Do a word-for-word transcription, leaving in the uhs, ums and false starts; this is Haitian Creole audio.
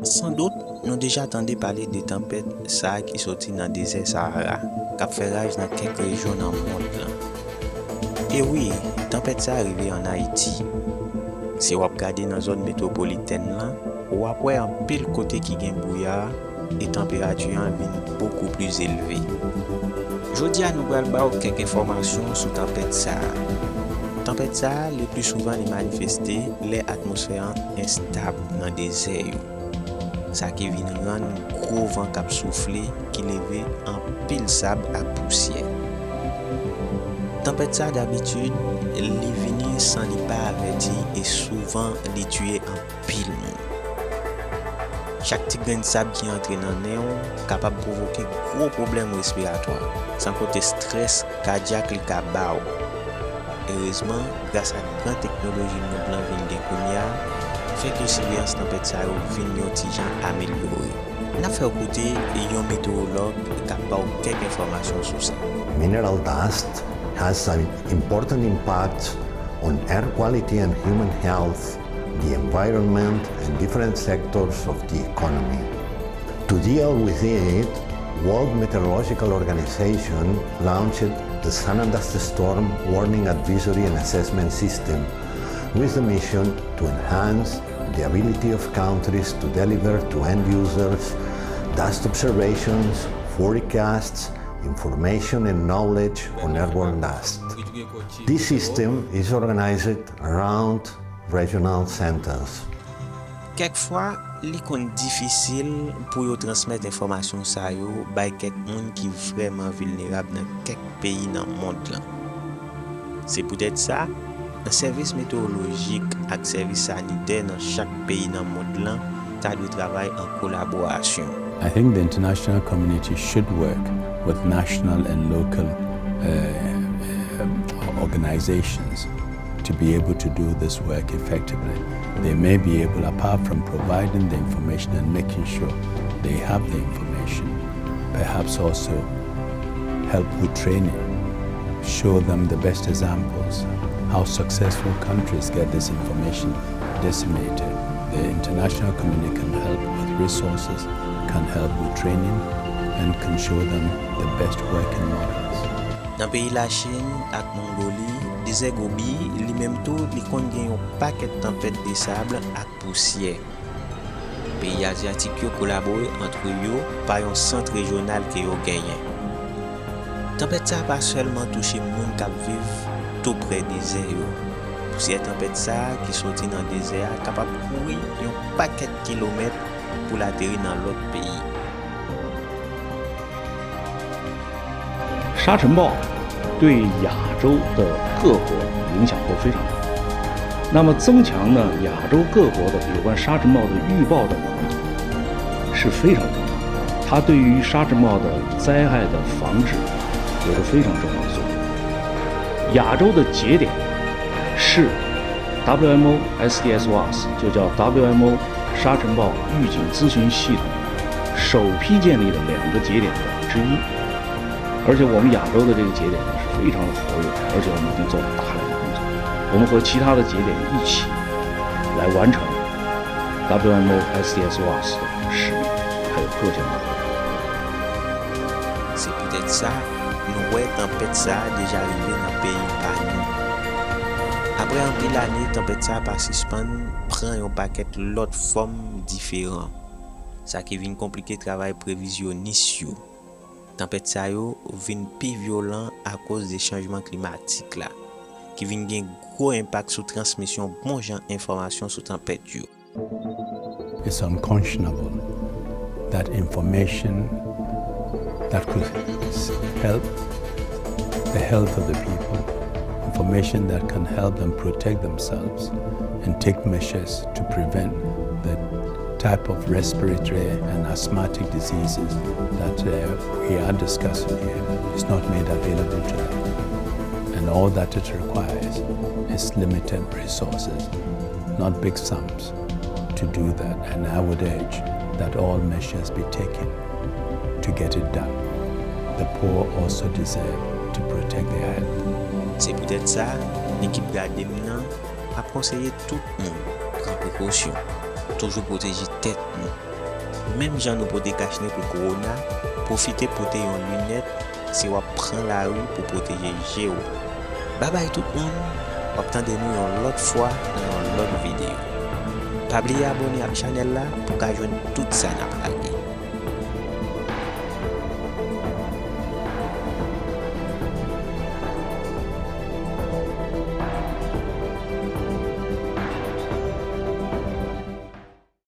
Sandout, nou deja tande pale de tanpèt sa a ki soti nan dezè Sahara, k ap fè raj nan kèk rejyon nan mond lan. E wi, tanpèt sa a rive ann Ayiti. Si w ap gade nan zòn metwopolitèn lan, w ap wè anpil kote ki gen bwouya e tanperati an vin bokou pli elve. Jodi a, nou pral ba w kèk enfòmasyon sou tanpèt sa a. Tanpèt sa a, le pli souvan, li manifeste lè atmosfè an enstab nan dezè yo. Sa ki vin rann gwo van k ap soufle, ki leve anpil sab ak pousyè. Tanpèt sa, dabitid, li vini san li pa avèti e souvan li tiye anpil moun. Chak ti grenn sab ki antre nan nen w kapab pwovoke gwo pwoblèm respiratwa, san konte estrès kadyak li ka ba w. Erezman, gras ak gran teknoloji mond lan vin gen kounye a, fè ke siveyans tanpèt sa yo vin yon ti jan amelyore. N ap fè w koute yon metewològ k ap ba w kèk enfòmasyon sou sa. Mineral dust has an important impact on air quality and human health, the environment, and different sectors of the economy. To deal with it, World Meteorological Organization launched the Sun and Dust Storm Warning Advisory and Assessment System with the mission to enhance the ability of countries to deliver to end users dust observations, forecasts, information and knowledge on airborne dust. This system is organized around regional centers. Kèk fwa, li konn difisil pou yo transmèt enfòmasyon sa yo bay kèk moun ki vrèman vilnerab nan kèk peyi nan mond lan. Se poutèt sa, sèvis metewolojik ak sèvis sanitè nan chak peyi nan mond lan ta dwe travay an kolaborasyon. I think the international community should work with national and local uh, um, organizations to be able to do this work effectively. They may be able, apart from providing the information and making sure they have the information, perhaps also help with training, show them the best examples, how successful countries get this information disseminated. The international community can help with resources, can help with training, and can show them the best working models. Nan peyi Lachin ak Mongoli, dezè Gobi, li menm tou, li konn gen yon pakèt tanpèt de sab ak pousyè. Peyi azyatik yo kolabore ant yo pa yon sant rejyonal ke yo genyen. Tanpèt sa a pa sèlman touche moun k ap viv tou prè dezè yo. Pousyè tanpèt sa a ki soti nan dezè a kapab kouri yon pakèt kilomèt pou l ateri nan lòt peyi. 沙尘暴对亚洲的各国影响都非常大。那么增强呢，亚洲各国的有关沙尘暴的预报的能力是非常重要的。它对于沙尘暴的灾害的防治有着非常重要的作用。亚洲的节点是 W M O S D S WAS，就叫 W M O 沙尘暴预警咨询系统首批建立的两个节点的之一。而且我们亚洲的这个节点呢是非常的活跃，而且我们已经做了大量的工作。我们和其他的节点一起来完成 W M O S D S WAS 的使命，还有各项的活动。 Se poutèt sa, nou wè tanpèt sa a deja rive nan peyi pa nou. Apre anpil ane, tanpèt sa a pa sispann pran yon pakèt lòt fòm diferan, sa ki vin konplike travay previzyonis yo. Tanpèt sa yo vin pi vyolan akoz de chanjman klimatik la, ki vin gen gwo enpak sou transmisyon bon jan enfòmasyon sou tanpèt yo. It's unconscionable that information that could s- help the health of the people, information that can help them protect themselves and take measures to prevent the type of respiratory and asthmatic diseases that uh, we are discussing here is not made available to them. And all that it requires is limited resources, not big sums, to do that. And I would urge that all measures be taken to get it done. The poor also deserve to protect their health. Se poutèt sa, ekip Gade M nan ap konseye tout moun pran prekosyon. toujou pwoteje tèt nou. Menm jan nou pote kachnen pou kowona, pwofite pote yon linèt si w ap pran lari pou pwoteje je w. Babay tout moun, w ap tande nou yon lòt fwa nan yon lòt videyo. Pa bliye abòne ak chanèl la pou w ka jwenn tout sa n ap lage.